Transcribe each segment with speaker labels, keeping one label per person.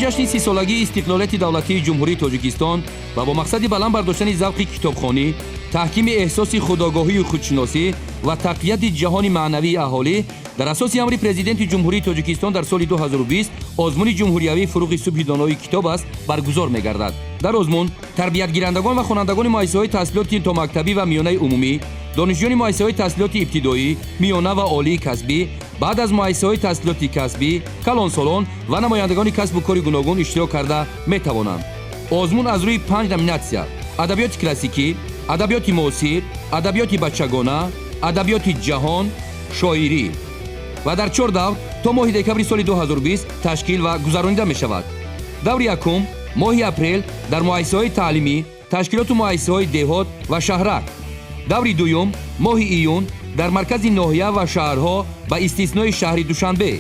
Speaker 1: Ҷашни 30-солагии истиқлолияти давлатии Ҷумҳурии Тоҷикистон ва бо мақсади баланд бардоштани завқи китобхонӣ, таҳкими эҳсоси худогоҳию худшиносӣ ва тақвияти ҷаҳони маънавии аҳолӣ, дар асоси амри Президенти Ҷумҳурии Тоҷикистон дар соли 2020 озмуни ҷумҳуриявии «Фуруғи субҳи донои китоб аст» баргузор мегардад. Дар озмун тарбиятгирандагон ва хонандагони муассисаҳои таҳсилоти томактабӣ ва миёнаи умумӣ, донишҷӯёни муассисаҳои таҳсилоти ибтидоӣ, миёна ва олии касбӣ, баъд аз муассисаҳои таҳсилоти касбӣ, калонсолон ва намояндагони касбу кори гуногун иштирок карда метавонанд. Озмун аз рӯи панҷ номинатсия: адабиёти классикӣ, адабиёти муосир, адабиёти бачагона, адабиёти ҷаҳон, шоирӣ ва дар чор давр то моҳи декабри соли 2020 ташкил ва гузаронида мешавад. Даври якум моҳи апрел дар муассисаҳои таълимӣ, ташкилоту муассисаҳои деҳот ва шаҳрак. Даври дуюм моҳи июн дар маркази ноҳия ва шаҳрҳо ба истиснои шаҳри Душанбе.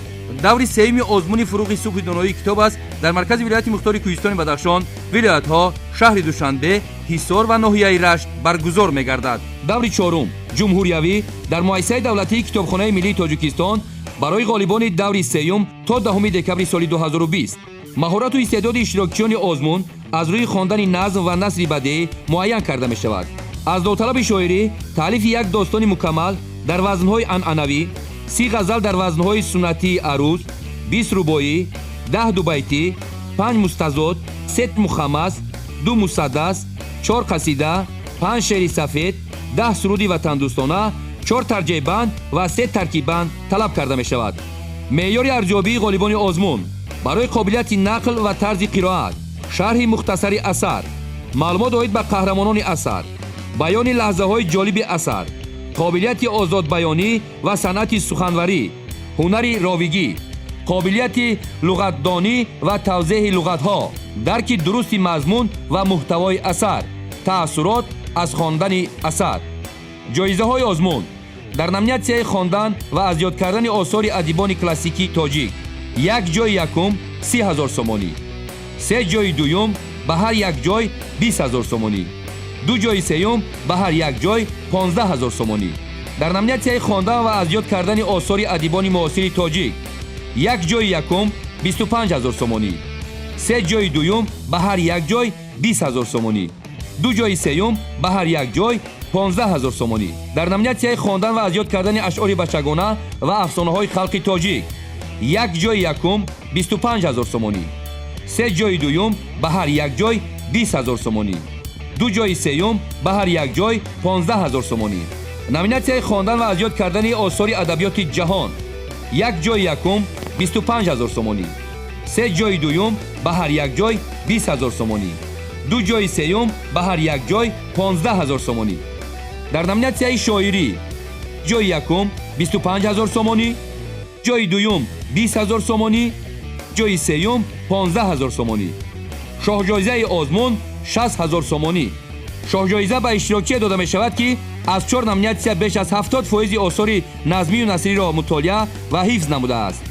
Speaker 1: Даври сеюми озмуни «Фуруғи субҳи доноии китоб аст» дар маркази вилояти мухтори Кӯҳистони Бадахшон, вилоятҳо, шаҳри Душанбе, Ҳисор ва ноҳияи Рашт баргузор мегардад. Даври чорум ҷумҳуриявӣ дар муассисаи давлатии Китобхонаи миллии Тоҷикистон барои ғолибони даври сеюм то 10 декабри соли 2020. Маҳорату истеъдоди иштирокчиёни озмун аз рӯи хондани назм ва насри бадеӣ муайян карда мешавад. Аз довталаби шоирӣ таълифи як достони мукаммал дар вазнҳои анъанавӣ, 30 ғазал дар вазнҳои суннатии аруз, 20 рубоӣ, 10 дубайтӣ, панҷ мустазод, се мухаммас, ду мусаддас, чор қасида, панҷ шеъри сафед, 10 суруди ватандӯстона, чор тарҷеъбанд ва се таркиббанд талаб карда мешавад. Меъёри арзёбии ғолибони озмун барои қобилияти нақл ва тарзи қироат, шарҳи мухтасари асар, маълумот оид ба қаҳрамонони асар, баёни лаҳзаҳои ҷолиби асар, қобилияти озодбаёнӣ ва санъати суханварӣ, ҳунари ровигӣ, қобилияти луғатдонӣ ва тавзеҳи луғатҳо, дарки дурусти мазмун ва муҳтавои асар, таассурот аз хондани асар. Ҷоизаҳои озмун: дар номинатсияи хондан ва аз ёд кардани осори адибони классикии тоҷик як ҷои якум 30 000 сомонӣ, се ҷои дуюм ба ҳар як ҷой 20 000 сомонӣ, ду ҷои сеюм ба ҳар як ҷой 15 000 сомонӣ. Дар номинатсияи хондан ва аз ёд кардани осори адибони муосири тоҷик як ҷои якум 25 000 сомонӣ, се ҷои дуюм ба ҳар як ҷой 20 000 сомонӣ, ду ҷои сеюм ба ҳар як ҷой 15 000 сомонӣ. Дар номинатсияи хондан ва аз ёд кардани ашъори бачагона ва афсонаҳои халқи тоҷик як ҷои якум 25 000 сомонӣ, се ҷои дуюм ба ҳар як ҷой 20 000 сомонӣ, ду ҷои сеюм ба ҳар як ҷой 15 000 сомонӣ. Номинатсияи хондан ва аз ёд кардани осори адабиёти ҷаҳон як ҷои якум 25 000 сомонӣ, се ҷои дуюм ба ҳар як ҷой 20 000 сомонӣ, ду ҷои сеюм ба ҳар як ҷой 15 000 сомонӣ. Дар номинатсияи шоирӣ ҷои якум 25 000 сомонӣ, ҷои дуюм 20 000 сомонӣ, ҷои сеюм 15 000 сомонӣ. Шоҳҷоизаи озмун 60 000 сомонӣ. Шоҳҷоиза ба иштирокчие дода мешавад, ки аз чор номинатсия беш аз 70 фоизи осори назмию насриро мутолиа ва ҳифз намудааст.